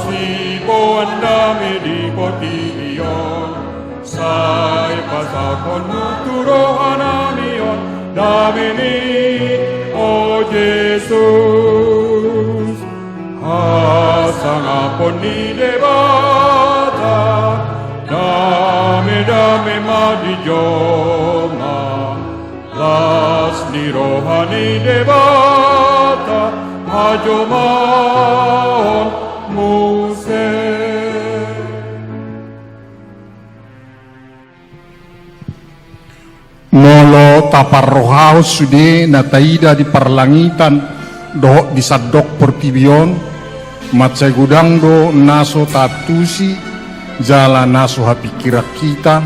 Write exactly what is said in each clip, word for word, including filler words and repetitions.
Diboan dame di portibi on, sai pasahathon tu rohanami on, dame ni, o Jesus. Hasangapon ni Debata, dame, dame ma di jolma, las ni roha ni Debata, hajolmaon muse. Molo taparrohahon sude na taida di parlangitan dohot di sandok portibi on, mansai godang do na so taantusi jala na so hapingkiran hita,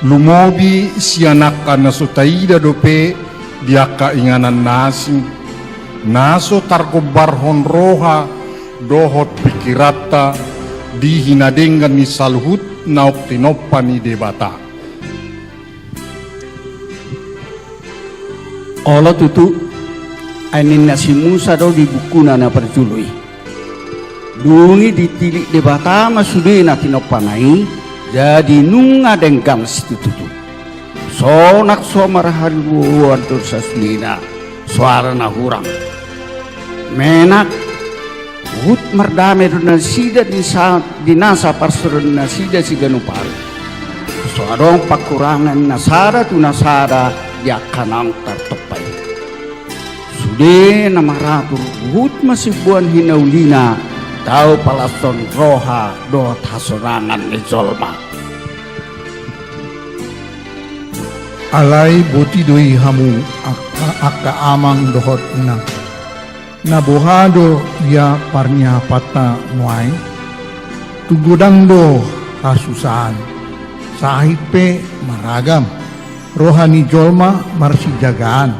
lumobi sian angka na so taida dope di angka inganan na asing, na so targombarhon roha dohot pingkiranta di hinadenggan ni saluhut naung tinompa ni Debata. Olo tutu, ai ninna si Musa do di bukuna na parjolo i. Dung i ditilik Debata ma sude na tinompana i, jadi nunga denggan situtu. Sonang so marhaliluon do sasudena, so ada na hurang. Menak, huhut mardame do nasida di sa-, di nasa parsaoran nasida siganup ari. So adong pangkurangan na sada tu na sada di angka naung tartompa i. Sude na maratur huhut ma siboan hinaulina, tau palashon roha dohot hasonangan ni jolma. Alai boti do i hamu angka, angka amang dohot inang. Na boha do ia parniapanta nuaeng? Tung godang do hasusaan. Sahit pe maragam. Roha ni jolma marsijagaan.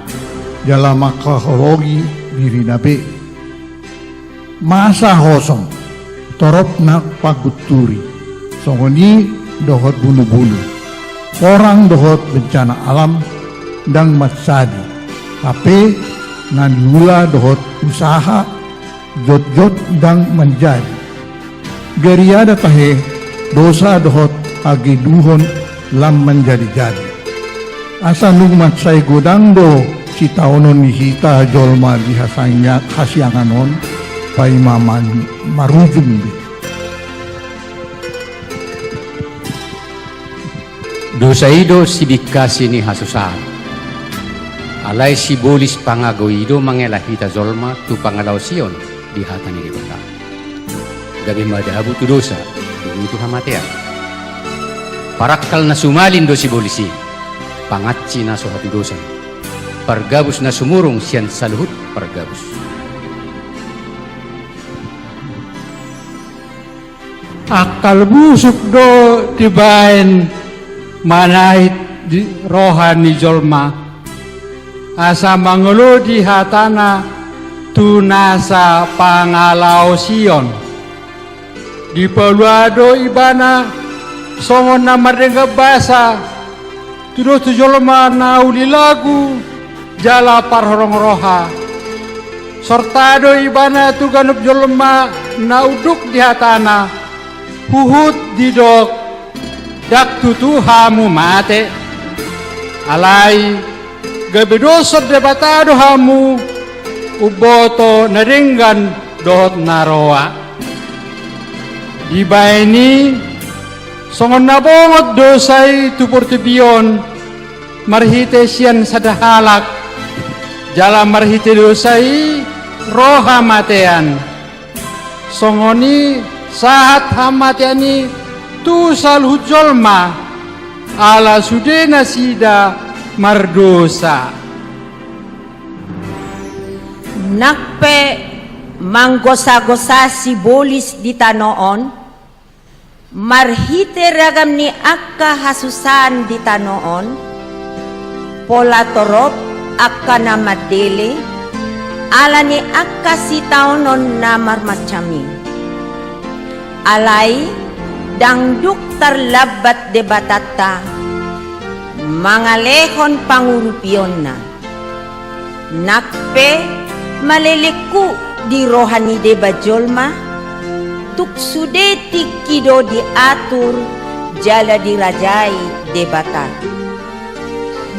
Jala mangkaholongi dirina be. Masa hosong, torop na panggunturi, songon i dohot bulubulu, porang dohot bencana alam, ndang mansadi, hape na niula dohot usaha, jotjot ndang manjadi. Gariada tahe dosa dohot hageduhon lam manjadijadi. Asa nunga mansai godang do sitaonon ni hita jolma di hasanya-, hasiangan on, paima man-, marujung be. Dosa i do sibingkasi ni hasusaan. Alai sibolis pangago i do mangela hita jolma tu pangalaosion di hata ni Debata. Gabe madabu tu dosa, dung i tu hamatean. Parangkal na sumalin do sibolis i, pangansi na so hatudosan, pargabus na sumurung sian saluhut pargabus. Angkal busuk do dibaen manait di roha ni jolma, asa mangoloi hatana tu nasa pangalaosion. Dipalua do ibana songon na mardenggan basa, tudos tu jolma na uli lagu jala parhorong roha. Sorta do ibana tu ganup jolma na unduk di hatana, huhut didok, ndang tutu hamu mate. Alai gabe doshon Debata do hamu, umboto na denggan dohot na roa. Dibaen i, songon na bongot dosa i tu portibi on, marhite sian sada halak, jala marhite dosa i ro hamatean. Songon i sahat hamatean i tu saluhut jolma, ala sude nasida mardosa. Nang pe manggosagosa sibolis di tano on, marhite ragam ni angka hasusaan di tano on, pola torop angka na mandele, ala ni angka sitaonon na marmacam i. Alai, ndang dung tarlambat Debatanta, mangalehon pangurupionna. Nang pe malelengkuk di roha ni deba jolma, Tung sude tingki do diatur jala dirajai Debata.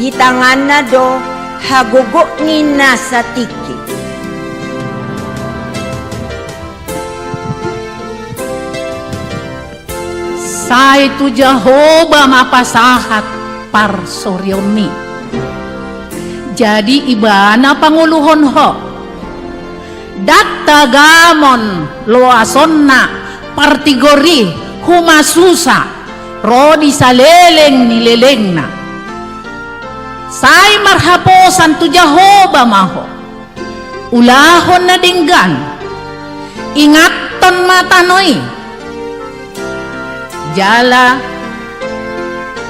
Di tanganna do hagogok ni nasa tingki. Sai tu Jahowa ma pasahat parsorionmi. Jadi Ibana pangoluhon ho. Ndang tagamon loasonna partigor i humasusa ro di saleleng ni lelengna. Sai marhaposan tu Jahowa ma ho. Ulahon na denggan, ingathon ma tano i, jala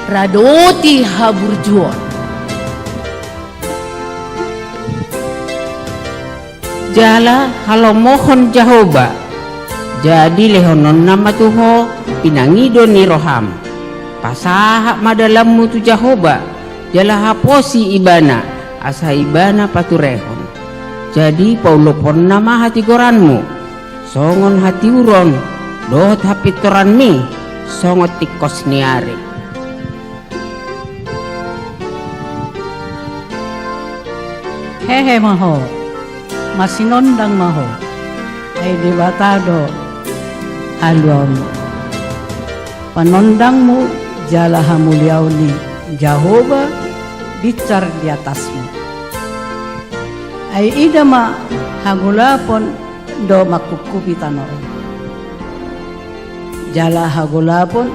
radoti haburjuon. Jala halomohon Jahowa, jadi lehononna ma tu ho pinangido ni roham. Pasahat ma dalanmu tu Jahowa, jala haposi Ibana, asa Ibana paturehon. Jadi pauloponna ma hatigoranmu songon hatiuron, dohot hapintoranmi songon tingkos ni ari. Hehe ma ho, marsinondang ma ho, ai Debata do haluaonmu. Panondangmu jala hamuliaon ni Jahowa binsar di atasmu. Ai ida ma hagolapon do mangkuphupi tano on, jala hagolapon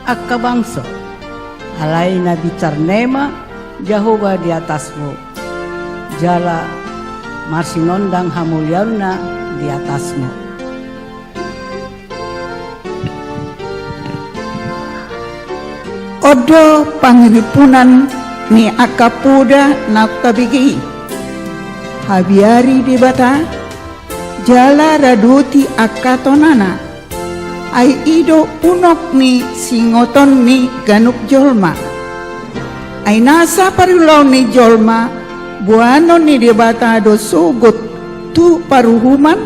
angka bangso. Alai na binsar nai ma Jahowa di atasmu, jala marsinondang hamuliaonna di atasmu. On do pangirimpunan ni angka poda na tabege i. Habiari Debata, jala radoti angka tonana. Ai i do unok ni singoton ni ganup jolma. Ai nasa pariulaon ni jolma, boanon ni Debata do sogot tu paruhuman,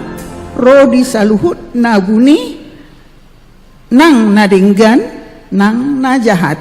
ro di saluhut na buni, nang na denggan, nang na jahat.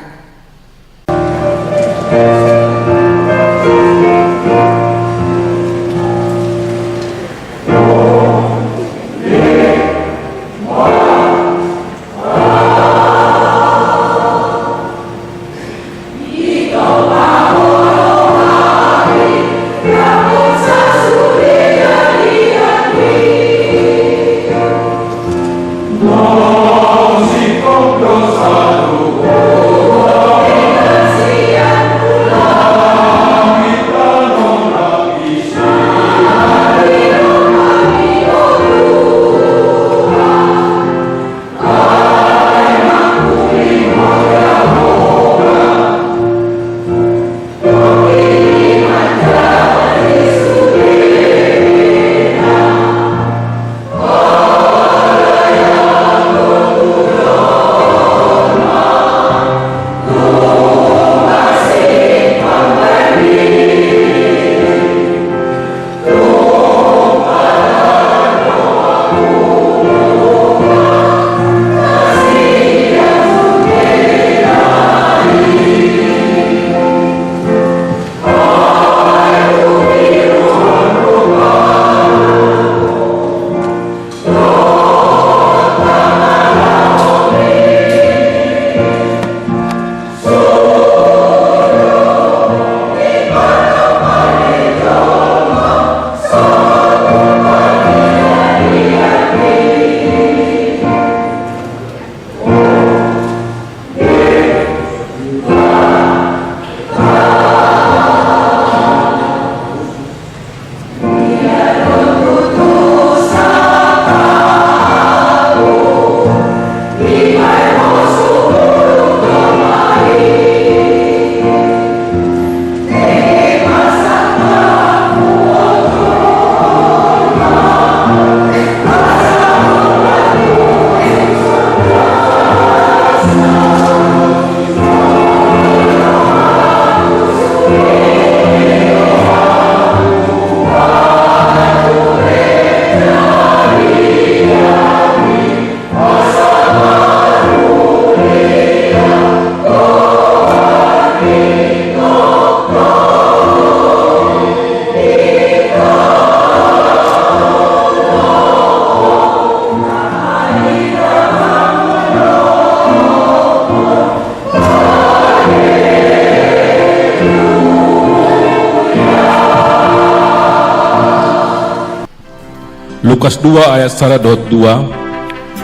Lukas dua ayat sada dohot dua.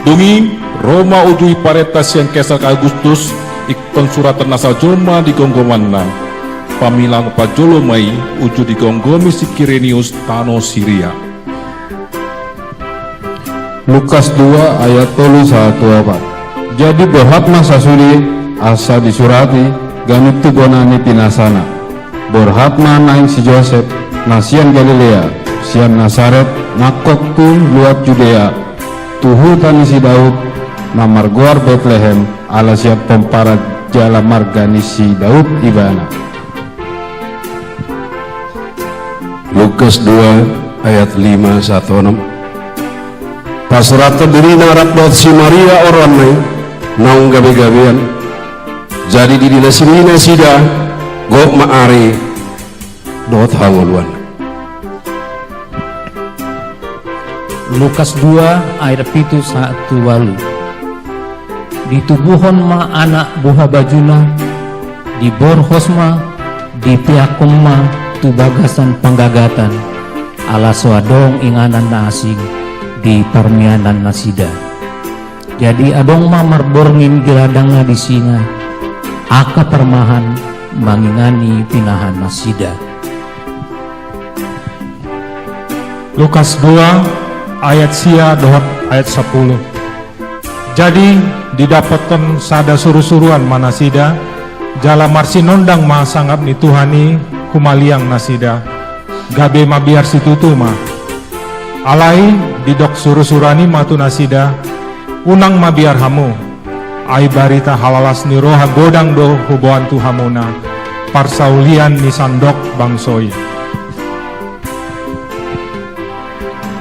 Dung i, ro ma uju i parenta sian Kesar Agustus ingkon suratan na sajolma di gomgomanna, pamilang parjolo ma i uju digomgomi si Kirenius tano Siria. Lukas dua ayat tolu sahat tu opat. Jadi borhat ma sasude asa disurati ganup tu bona ni pinasana. Borhat ma naeng si Josep, na sian Galilea, sian Nasaret, nangkok tu luat Judea, tu huta ni si Daud, na margoar Betlehem, ala sian pomparan jala marga ni si Daud ibana. Lukas dua ayat lima sahat onom. Pasurathon dirina rap dohot si Maria oroanna i, naung gabegabean. Jadi didinasini nasida, gok ma ari dohot hangoluan. Lukas dua ayat pitu sahat tu ualu. Ditubuhon ma anak buha bajuna, diborhos ma, dipeakhon ma tu bagasan panggagatan, ala so adong inganan na asing di parmianan nasida. Jadi adong ma marborngin giladangna di singa, angka parmahan mangingani pinahan nasida. Lukas dua ayat sia dohot ayat sapuluh. Jadi didapothon sada surusuruan ma nasida, jala marsinondang ma sangap ni Tuhan i humaliang nasida, gabe mabiar situtu ma. Alai didok surusuruan i ma tu nasida, unang mabiar hamu, ai barita halalas ni roha godang do huboan tu hamuna, parsaulian ni sandok bangso i.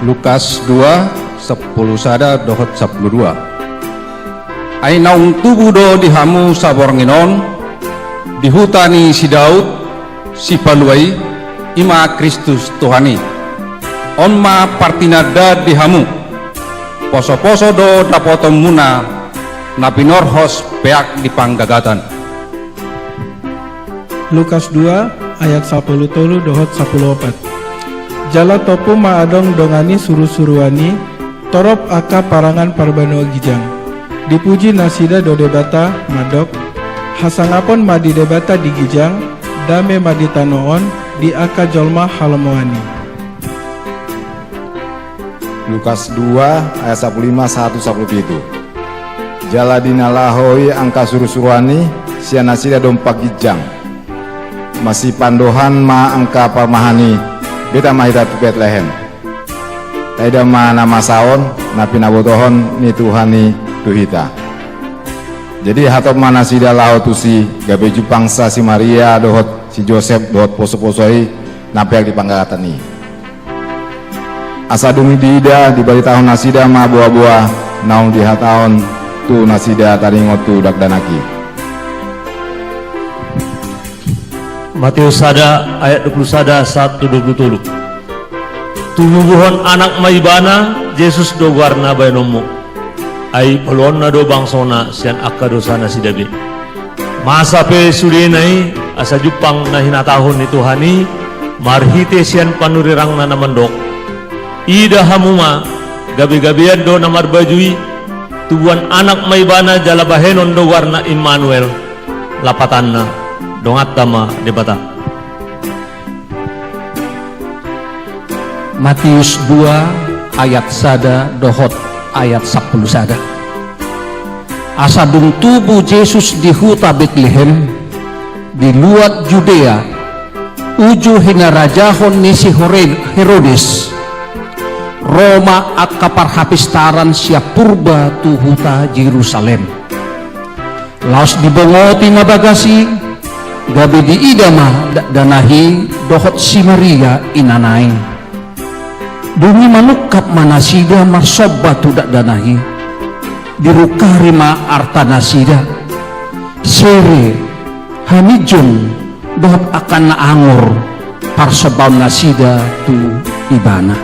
Lukas dua, sampulu sada dohot sampulu dua. Ai naung tubu do di hamu saborngin on, di huta ni si Daud, Sipalua i, i ma Kristus Tuhan i. On ma partinandaan di hamu. Posoposo do dapotonmuna, na pinorhos peak di panggagatan. Lukas dua ayat sampulu tolu dohot sampulu opat. Jala tompu ma adong dongan ni surusuruan i, torop angka parangan parbanua ginjang. Dipuji nasida do Debata, mandok, hasangapon ma di Debata di ginjang, dame ma di tano on, di angka jolma halomoan i. Lukas dua ayat sampulu lima sahat tu sampulu pitu. Jala di na laho i angka surusuruan i, sian nasida dompak ginjang. Masipandohan ma angka parmahan i, beta ma hita tu Betlehem. Taida ma na masa on, na pinabotohon ni Tuhan i tu hita. Jadi hatop ma nasida laho tusi, gabe jumpangsa si Maria dohot si Josep dohot posoposo i, na peak di panggagatan i. Asa dung diida, dibaritahon nasida ma boaboa naung dihatahon tu nasida taringot tu dakdanak i. Mateus sada ayat dua pulu sada sahat tu dua pulu tolu. Tubuhon anak ma ibana, Jesus do goarna baenonmu. Ai paluaonna do bangsona sian angka dosanasida be. Masa pe sudena i, asa jumpang na hinatahon ni Tuhan i, marhite sian panurirangna na mandok. Ida hamu ma, gabegabean do na marbaju i, tubuan anak ma ibana jala bahenon do goarna Immanuel, lapatanna, donganta ma Debata. Mateus dua ayat sada dohot ayat sampulu sada. Asa dung tubu Jesus di huta Betlehem, di luat Judea, uju hinarajahon ni si Hore-, Herodes, ro ma angka parhapistaran sian purba tu huta Jerusalem. Laos dibongoti ma bagas i, gabe diida ma dakdanak i dohot si Maria inana i. Dung i manungkap ma nasida marsomba tu dakdanak i. Dirungkari ma artanasida, sere, haminjung, dohot angka na angur, parsombaonnasida tu ibana.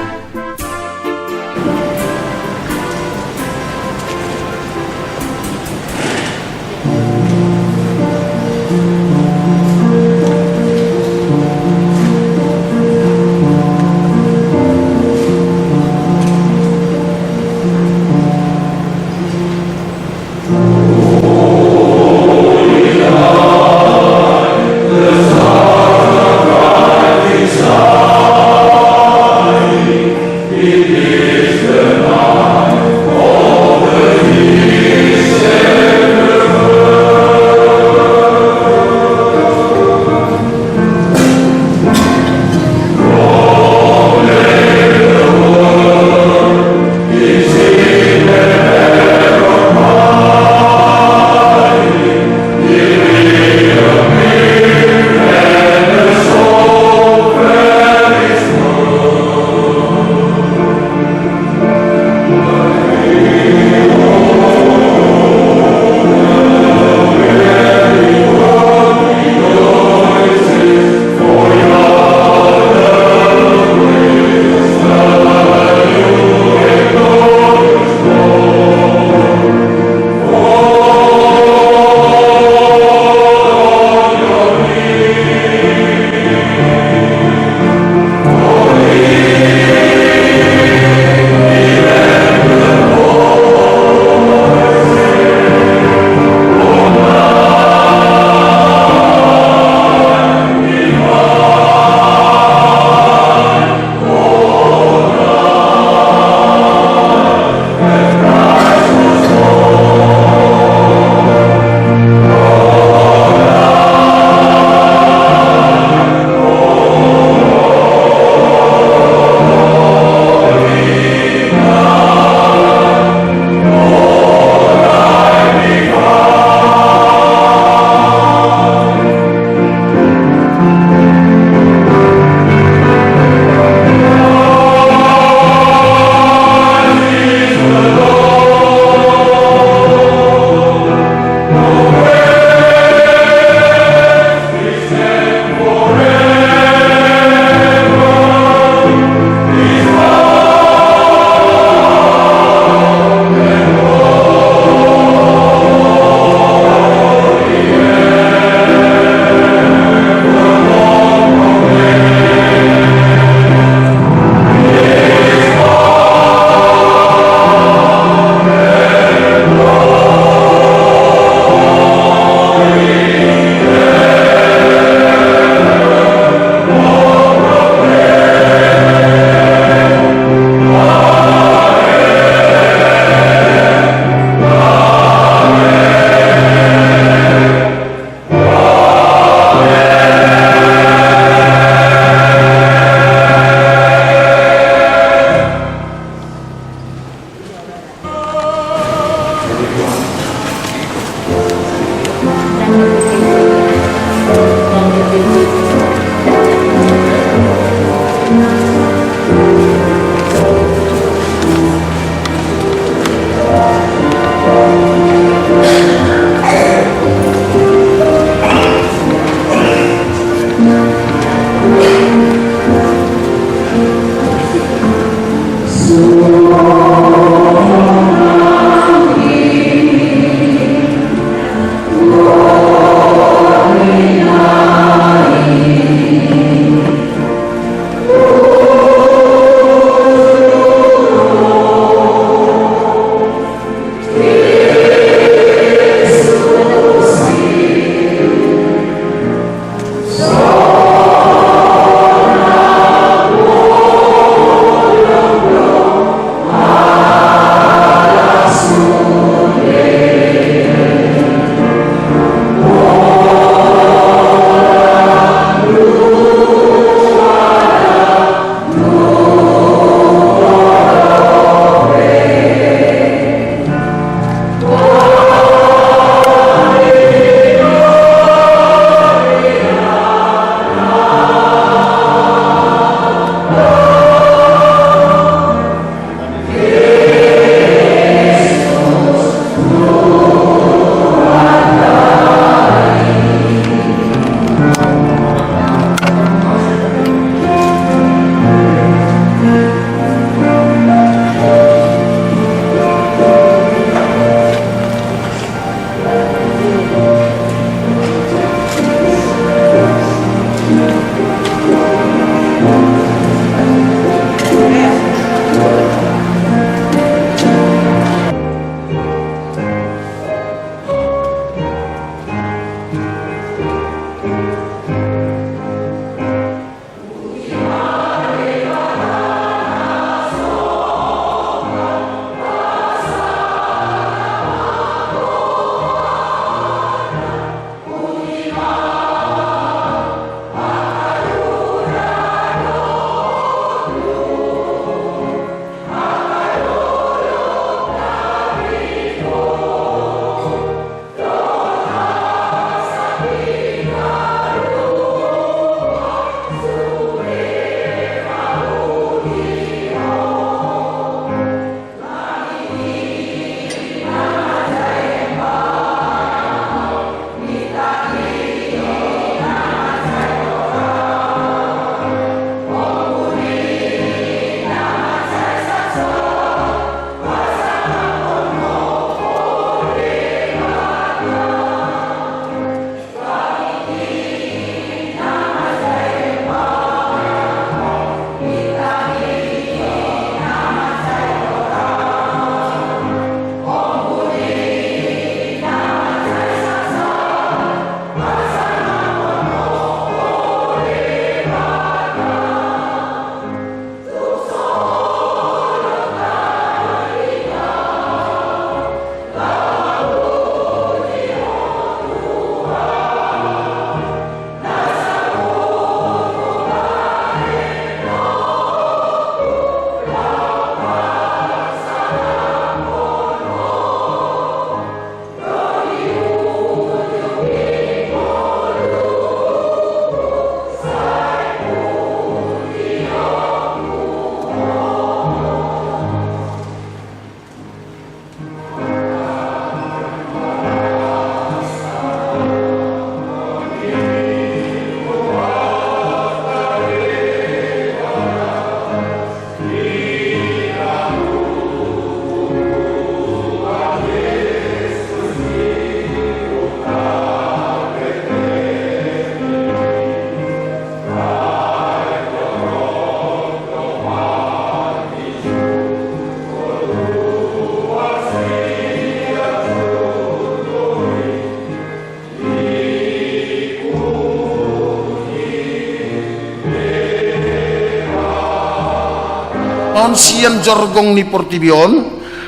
On sian jorgong ni portibi on,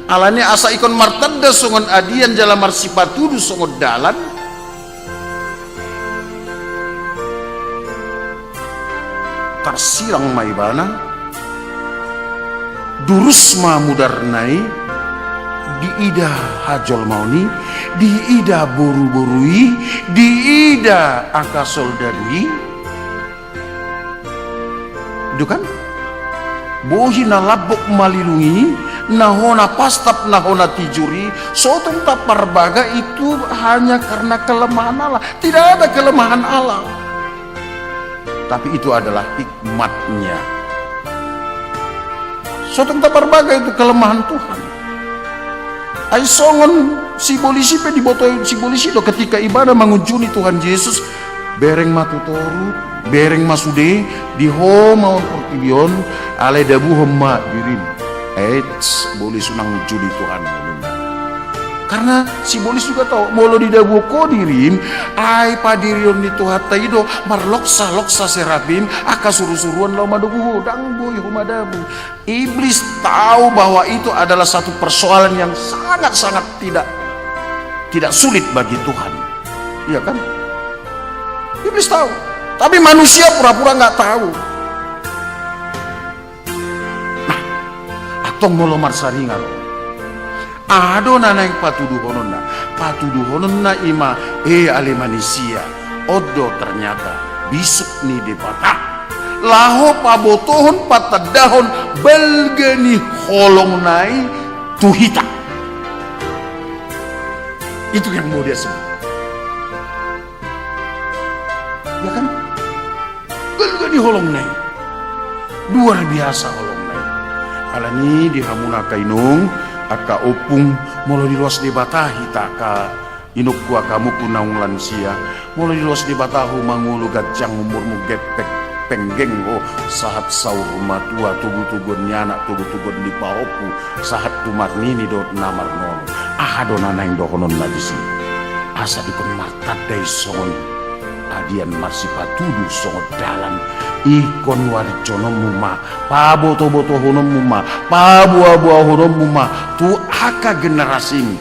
alani asa ingkon martanda songon adian jala marsipatudu songon dalan. Tarsirang ma ibana, durus ma mudarna i, Diida hajolmaon i, diida boruboru i, diida angka soldadu i. Itu kan? Bohi na lambok malilung i, na hona pastap, na hona tijur i, so tung taparbaga itu hanya karena kelemahan Allah. Tidak ada kelemahan Allah. Tapi itu adalah hikmatnya. So tung taparbaga itu kelemahan Tuhan. Ai songon sibolis i pe diboto sibolis i do ketika ibana mangunjuni Tuhan Jesus, bereng ma tu toru, bereng ma sude, di ho ma on portibi on, alai dabuhon ma dirim. Eits, bolis unang unjuni Tuhan. Karena sibolis juga tahu, molo didabuhon ho dirim, ai padirion ni Tuhanta i do, marloksa-loksa serafim, angka surusuruan laho madabu ho, ndang boi ho madabu. Iblis tahu bahwa itu adalah satu persoalan yang sangat-sangat tidak, tidak sulit bagi Tuhan. Iya kan? Iblis tahu. Tapi manusia pura-pura nggak tahu. Nah, antong molo marsaringan, aha do na naeng patuduhononna? Patuduhononna i ma, e ale manisia, on do ternyata bisuk ni Debata. Laho pabotohon, patandahon balga ni holongna i tu hita. Itu yang mau dia sebut. Ya kan? Balga ni holongna i. Luar biasa holongna i. Alani di hamuna angka inong, angka ompung, molo diloas Debata hita angka inongku, angka amongku naung lansia, molo diloas Debata ho mangolu ganjang umurmu, gepeng penggeng ho, sahat saur matua, togutoguan ni anak, togutoguan ni pahompu, sahat tu marnini dohot na marnono. Aha do na naeng dohononna disi? Asa ingkon martanda i songon adian, marsipatudu songon dalan. Ingkon warincononmu ma, pabotobotohononmu ma, paboaboahononmu ma tu angka generasim.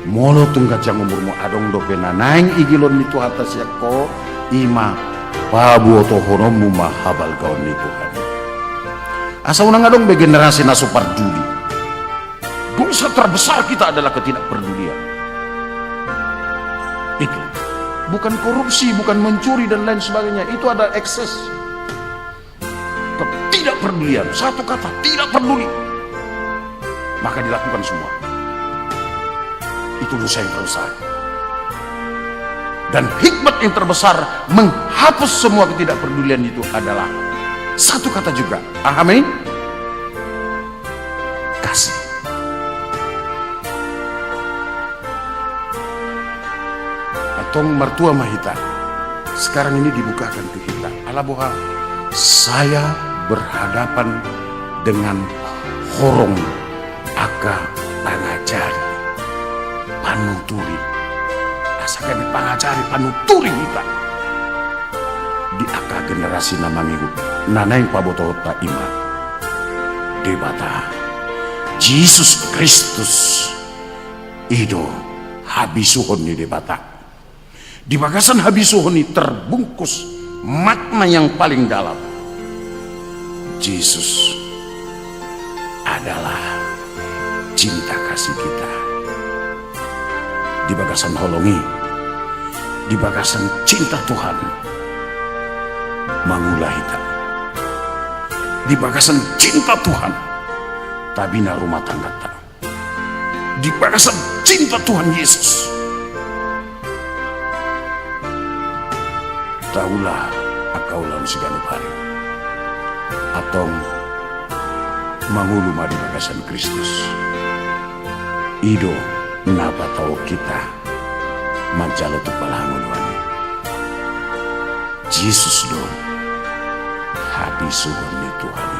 Molo tung ganjang umurmu, adong dope na naeng igilon ni Tuhanta sian ho, i ma pabotohononmu ma habalgaon ni Tuhan i. Asa unang adong be generasi na so parduli. Dosa terbesar kita adalah ketidakpedulian. Itu bukan korupsi, bukan mencuri dan lain sebagainya. Itu ada ekses. Ketidakpedulian, satu kata, tidak peduli. Maka dilakukan semua. Itu dosa yang terbesar. Dan hikmat yang terbesar menghapus semua ketidakpedulian itu adalah satu kata juga. Amin. Kasih. Antong martua ma hita. Sekarang ini dibukakan tu hita. Ala boha? Saya berhadapan dengan horong angka pangajari, panuturi. Asa gabe pangajari, panuturi hita di angka generasi na mangihut, na naeng pabotohonta i ma Debata. Jesus Kristus i do habisuhon ni Debata. Di bagasan habisuhon i terbungkus makna yang paling dalam. Jesus adalah cinta kasih kita. Di bagasan holong i, di bagasan cinta Tuhan, mangula hita. Di bagasan cinta Tuhan, tabina rumah tanggata. Di bagasan cinta Tuhan Yesus, taula angka ulaon siganup ari. Antong mangolu ma di bagasan Kristus. I do na patau hita manjalo tu parngoluan i. Jesus do habisuhon ni Tuhan